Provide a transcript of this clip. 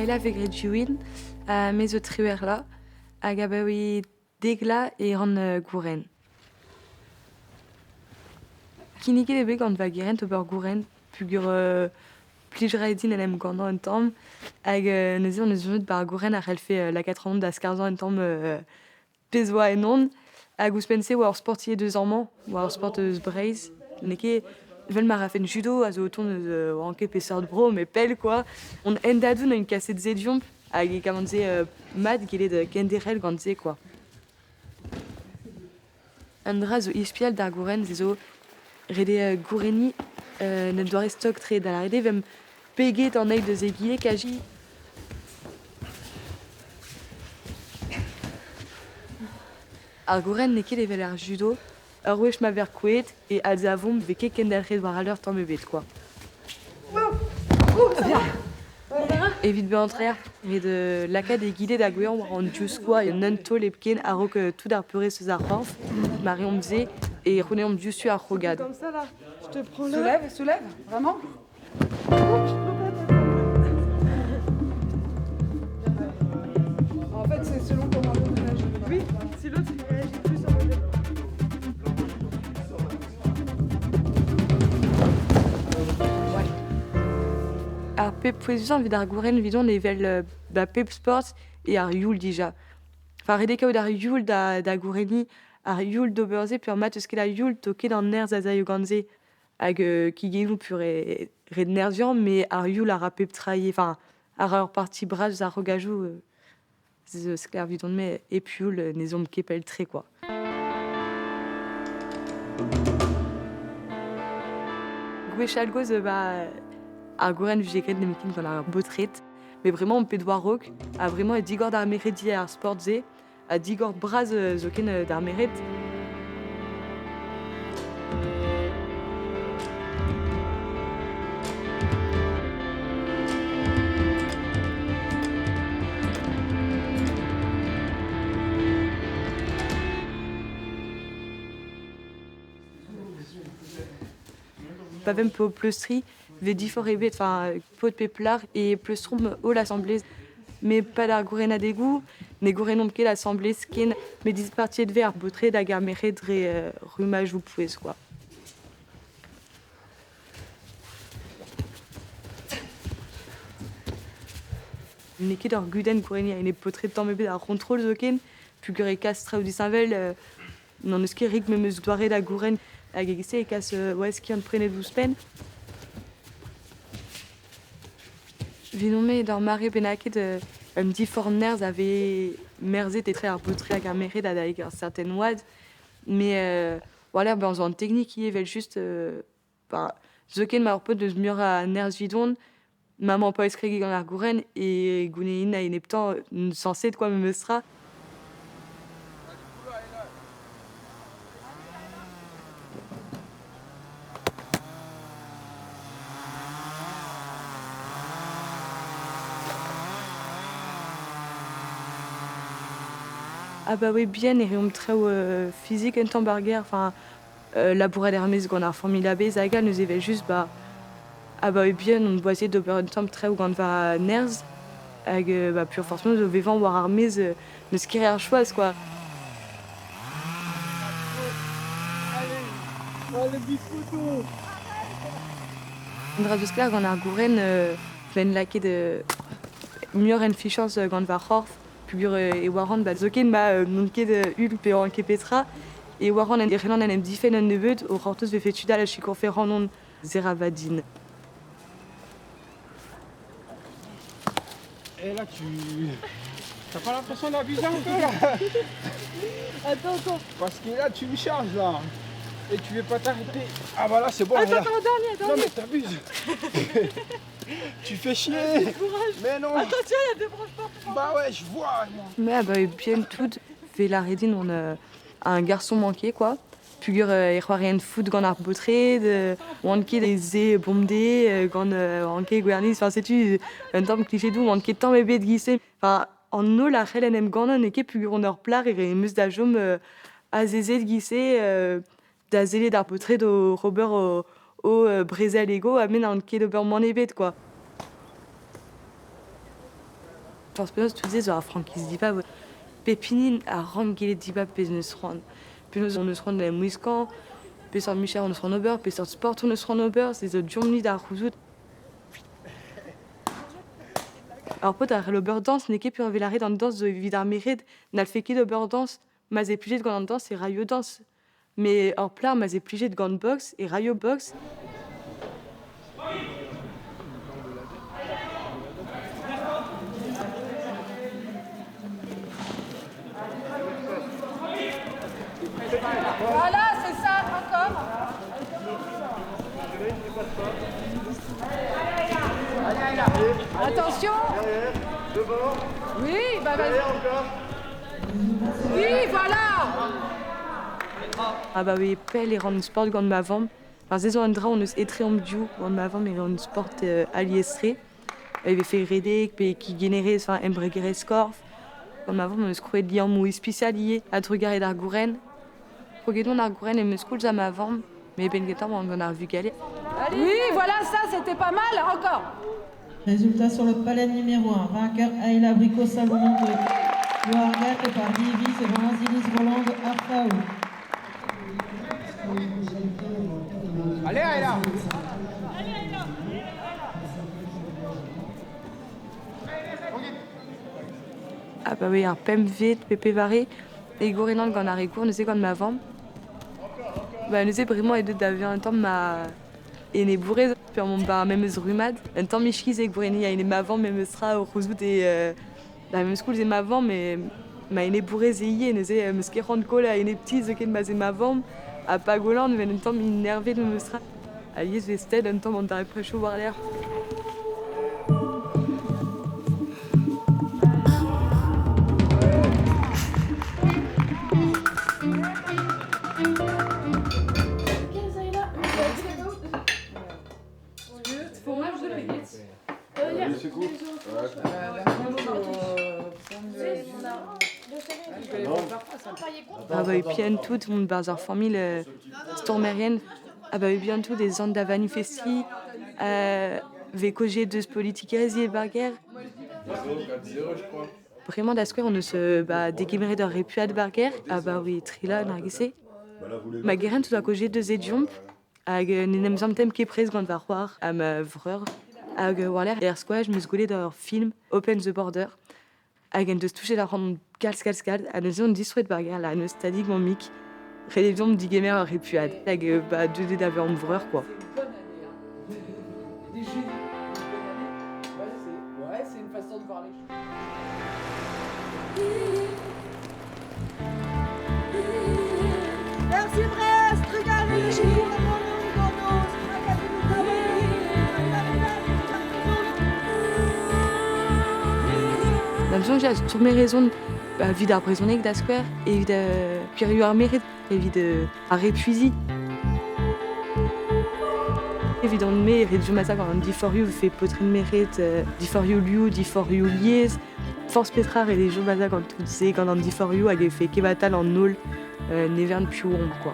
Maëla vez graet Juin ha me zo triwec'h vloaz hag abaoe dek vloaz e ran gouren. Kinniget eo bet gant va gerent ober gouren peogwir plij 'rae din en em gannañ un tamm hag neuze on eus soñjet 'ba ar gouren a c'hellfe lakaat ac'hanon da skarzhañ un tamm pezh 'oa ennon. Hag ouzhpenn-se 'oa ur sportier deus amañ, 'oa ur sport eus Breizh. N'eo ket evel ma rafen judo a zo o tont eus 'oan ket peseurt bro met pell quoi. Hon hendadoù 'neuint kaset se deomp hag e kavan se mat gellet kenderc'hel gant se quoi. Un dra zo ispisial d'ar gouren, se zo ret eo gourenniñ en un doare stok-tre da lâret eo 'vemp peget an eil deus egile kazi. Ar gouren n'eo ket evel ar judo. Ur wech ma ver kouezhet e adsavomp 'vez ket kendelc'het war al leur tamm ebet quoi. Evit bezañ trec'h, ret lakaat egile da gouezhañ war an divskoaz en un taol hepken a-raok tout ar peurrest eus ar c'horf. Ma reomp se e c'houneomp diouzhtu ar c'hrogad. Comme ça là, je te prends là. Soulève, soulève, vraiment. En fait, c'est selon comment l'autre réagit. Oui, si l'autre il réagit plus en mode. Ar pep pouezusañ evit ar gouren evidon evel ba pep sport eo ar youl dija. Enfin ret eo kaout ar youl da gourenniñ, ar youl d'ober se peogwir 'teus ket a youl 'to ket an nerzh a zaio gant se. Hag kigennoù pur eo ret nerzhiañ met ar youl a ra pep tra ivez, enfin a ra ur parti bras eus ar rogajoù se zo sklaer evidon-me hep youl n'ez omp ket pell-tre quoi. Gwechall-gozh ba ar gouren 'vije graet nemetken gant ar baotred met bremañ omp bet war-raok ha bremañ eo digor d'ar merc'hed ivez ar sport-se ha digor bras zoken d'ar merc'hed. Pa vemp o pleustriñ 'vez diforc'h ebet, enfin paotr pe plac'h e pleustromp holl asambles. Met 'pad ar gourenadegoù ne gourenomp ket asambles ken met dispartiet 'vez ar baotred hag ar merc'hed dre rummajoù pouez quoi. N'eo ket ur gudenn gourenniñ a-enep paotred tamm ebet ar c'hontrol zoken peogwir e kas traoù disheñvel N'en eus ket rik memes doare da gouren hag e-giz-se e kas ouais, skiant-prenet ouzhpenn. Evidon-me d'ur mare bennaket un diforc'h nerzh a vez merzet etre ar baotred hag ar merc'hed adalek ur certain oad. Mais voilà, bezañ zo an teknik ivez evel-just Enfin, zoken ma ur paotr deus muioc'h a nerzh 'vidon, maman paouez kregiñ gant ar gouren e gounein a-eneptañ sañset quoi memestra. Abaoe bihan e reomp traoù fizik un tamm 'bar gêr, enfin labourat er-maez gant ar familh a-bezh hag all neuze evel-just ba abaoe bihan on boaziet d'ober un tamm traoù gant va nerzh hag ba pur forcément zo vevañ war ar maez n'eus ket re ar choaz quoi. Un dra zo sklaer gant ar gouren 'ven lakaet muioc'h en fichañs gant va c'horf Peogwir e oaran ba zoken ma n'on ket ul pe oan ket petra e oaran e c'hellan en em difenn un nebeud o c'hortoz 'vefe tud all a sikourfe ac'hanon se ra va din. Et là tu... T'as pas l'impression d'abuser un peu là? Attends, attends. Parce que là tu me charges là. Et tu veux pas t'arrêter. Ah bah là c'est bon. Attends, là. attends, dernier, Non dernier. mais t'abuses. Tu fais chier. Courage. Mais non. Attends, tiens, il y a deux branches partout. Bah ouais, je vois moi. Me abaoe bihan tout 'vez lâret din on un garçon manqué quoi. Peogwir e c'hoarien foot gant ar baotred, oan ket e se bemdez gant oan ket gwerniz. Enfin setu un tamm klichedoù, oan ket tamm ebet 'giz-se. Enfin an holl a c'hell en em gannañ n'eo ket peogwir on ur plac'h e em eus da chom azezet 'giz-se da sellet ar baotred oc'h ober o brezel ego ha me n'an ket ober mann ebet quoi. Forzh penaos tout se zo ar frankiz dibab. Pep hini a rank gellet dibab pezh neus c'hoant. Penaos on eus c'hoant da em wiskañ, peseurt micher on eus c'hoant ober, peseurt sport on eus c'hoant ober, se zo deomp-ni da c'houzout. Ar paotr a c'hell ober dañs n'eo ket peurvez lâret an dañs zo evit ar merc'hed, n'hallfe ket ober dañs. Ma'z eo plijet gant an dañs e raio dañs. Mais ur plac'h ma'z eo plijet gant boks e raio boks. Voilà, c'est ça, encore. Attention. Oui, bah vas-y. Oui, voilà. Abaoe pell e ran sport gant ma vamm. Ar se zo un dra hon eus etre omp div gant ma vamm e ran sport alies-tre. E vefe redek pe kigenerezh, enfin embregerezh korf. Gant ma vamm hon eus krouet liammoù ispisial ivez a-drugarez d'ar gouren. Kroget on ar gouren em eus koulz ha ma vamm, met penn-kentañ oan gant ar vugale. Oui, voilà, ça, c'était pas mal, encore. Résultat sur le palais numéro 1, vainqueur Aïla Bricot Salomon de Louargat par Divis et Zilis Roland de Arfaou. Allez, Aïla. Abaoe ar pempvet pe pevare e gourenan gant ar re gour neuze gant ma vamm. Ba neuze bremañ eo deuet da vezañ un tamm ma enebourez peogwir ba memes rummad. Un tamm iskis eo gourenniñ a-enep ma vamm memes tra o c'houzout eo da memes koulz eo ma vamm met ma enebourez eo ivez neuze 'm eus ket c'hoant koll a-enep-ti zoken ma'z eo ma vamm. Ha pa gollan 'vel un tamm enervet memes tra. Alies 'vez ted un tamm an darempredoù war-lerc'h. Abaoe pian tout mont 'barzh ar familh stourmerien. Abaoe bihan tout ez an da vanifestiñ, 'vez kaozeet deus politikerezh ivez 'bar gêr. Bremañ da skouer hon eus ba degemeret ur repuad 'bar gêr abaoe tri bloaz neuze. Ma gerent o doa kaozeet deus e deomp hag n'en em santemp ket prest gant va c'hoar ha ma vreur. Hag war-lerc'h er skolaj 'm eus gwelet ur film Open the Border hag en deus touchet ac'hanon kalz kalz kalz ha neuze on distroet 'bar gêr la neus tadig mammig ret eo deomp digemer ur repuad hag ba deuet eo da vezañ vreur quoi. Merci Brest, trugarez. D'am soñj eo stourmerezon evit ar brezhoneg da skouer, evit gwirioù ar merc'hed, evit ar repuidi. Evidon-me e ret chom a-sav an diforc'hioù 'vefe paotred-merc'hed, diforc'hioù liv, diforc'hioù lies. Forzh petra ret eo chom a-sav gant tout se, gant an diforc'hioù hag e vefe kevatal an holl ne vern piv omp quoi.